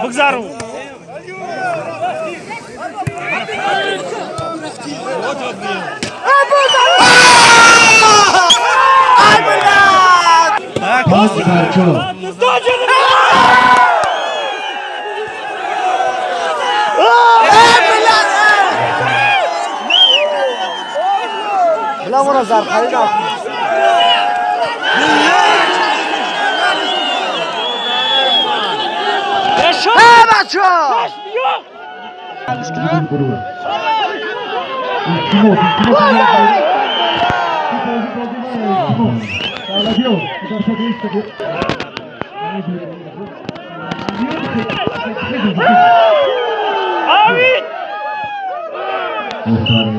Бигзару. Пас бар чор. Гурӯҳ. Илтимос, илтимос. Бозӣ, бозӣ, илтимос. Алабиё, дар садои. Авид! Офарин.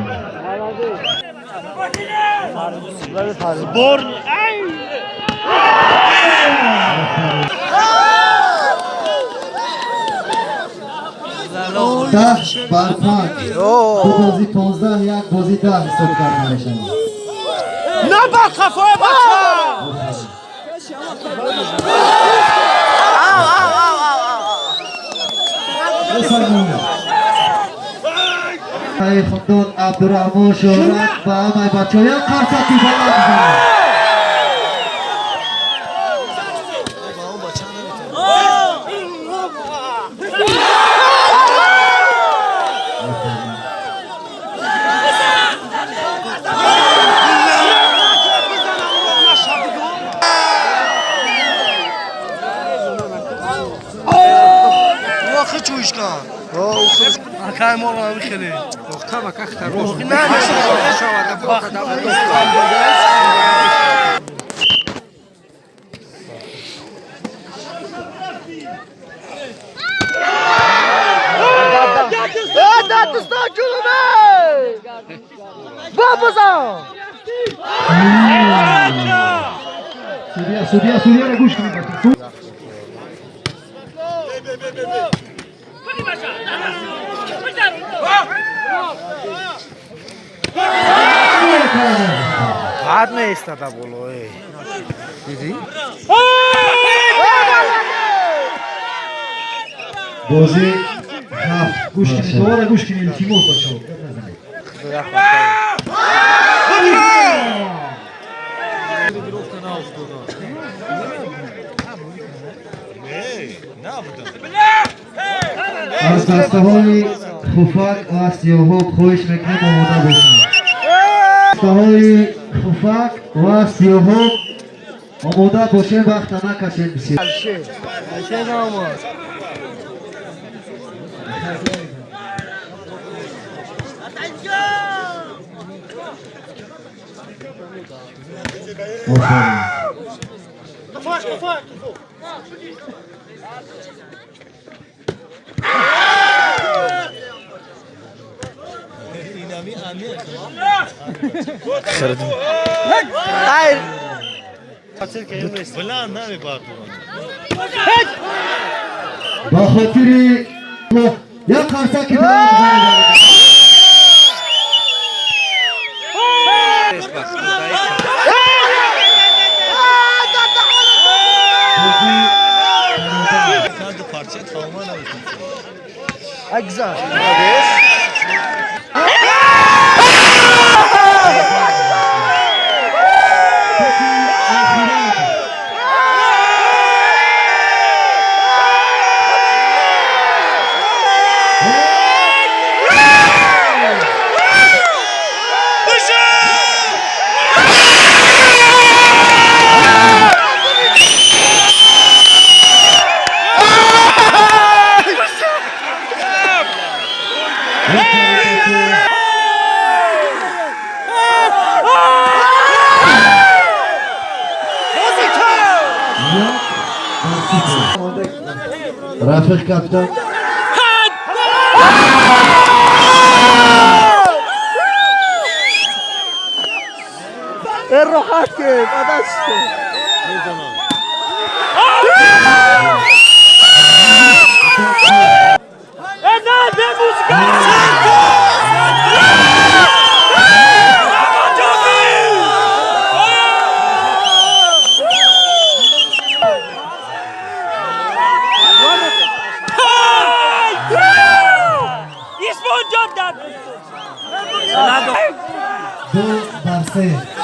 Сбор. Ай! 10 бар 5. Ду бозӣ 15, як бозӣ 10 ҳисоб карда мешавад. На ба қафои бача! Офарин. Бифармоед. Хундон Абдураҳмон Шӯҳрат ба ҳамаи бачаҳо як қарсаки баланд бизанед. Акай мо хеле. Судья, судья, судьяро гӯш кунед, бача. Бад меистада боло. Дидӣ? Бозӣ ҳафт. Гӯш кунед, довара гӯш кунед, илтимос, бачаҳо. Гап назанед. Аз дастаҳои Хуфак ва Сиёҳоб хоҳиш мекунем, омода бошанд. Дастаҳои Хуфак ва Сиёҳоб, омода бошем, вақта накашем бисёр. Офарин. Баланд намебардорам. Ба хотири як қарсаки баланд бизанед. Бозӣ баробар. Санду парча тамоман наметонистам. Агзар. Охират. 1 бар 0. Рафиқ капитан. Роҳат ки бадаш. Мезанам. На, бе музыка! 3.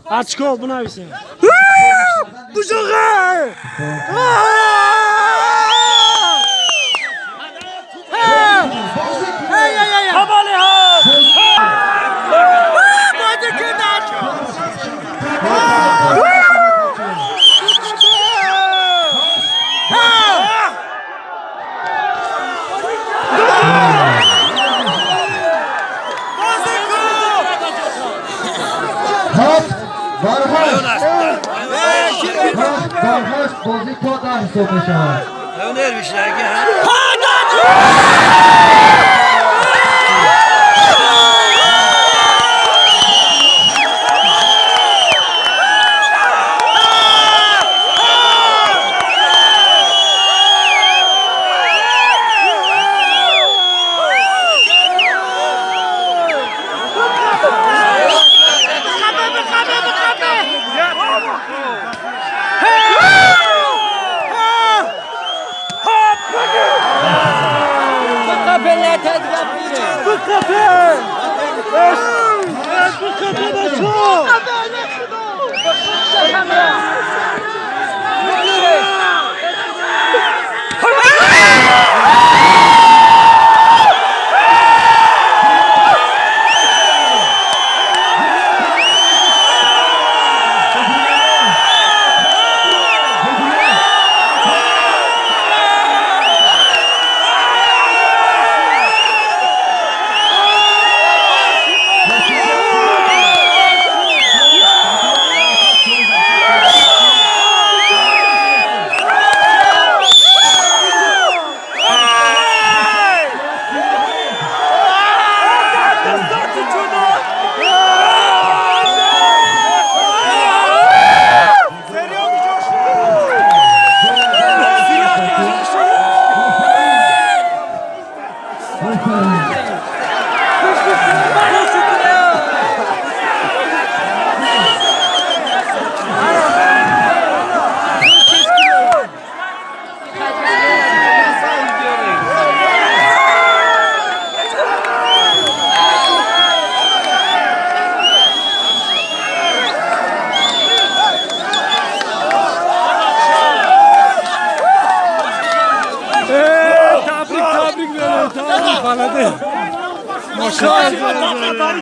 Açko buna bir şey. بازی تا در حساب میشود. Офарин. Табрик, табрик, табрик, баладе.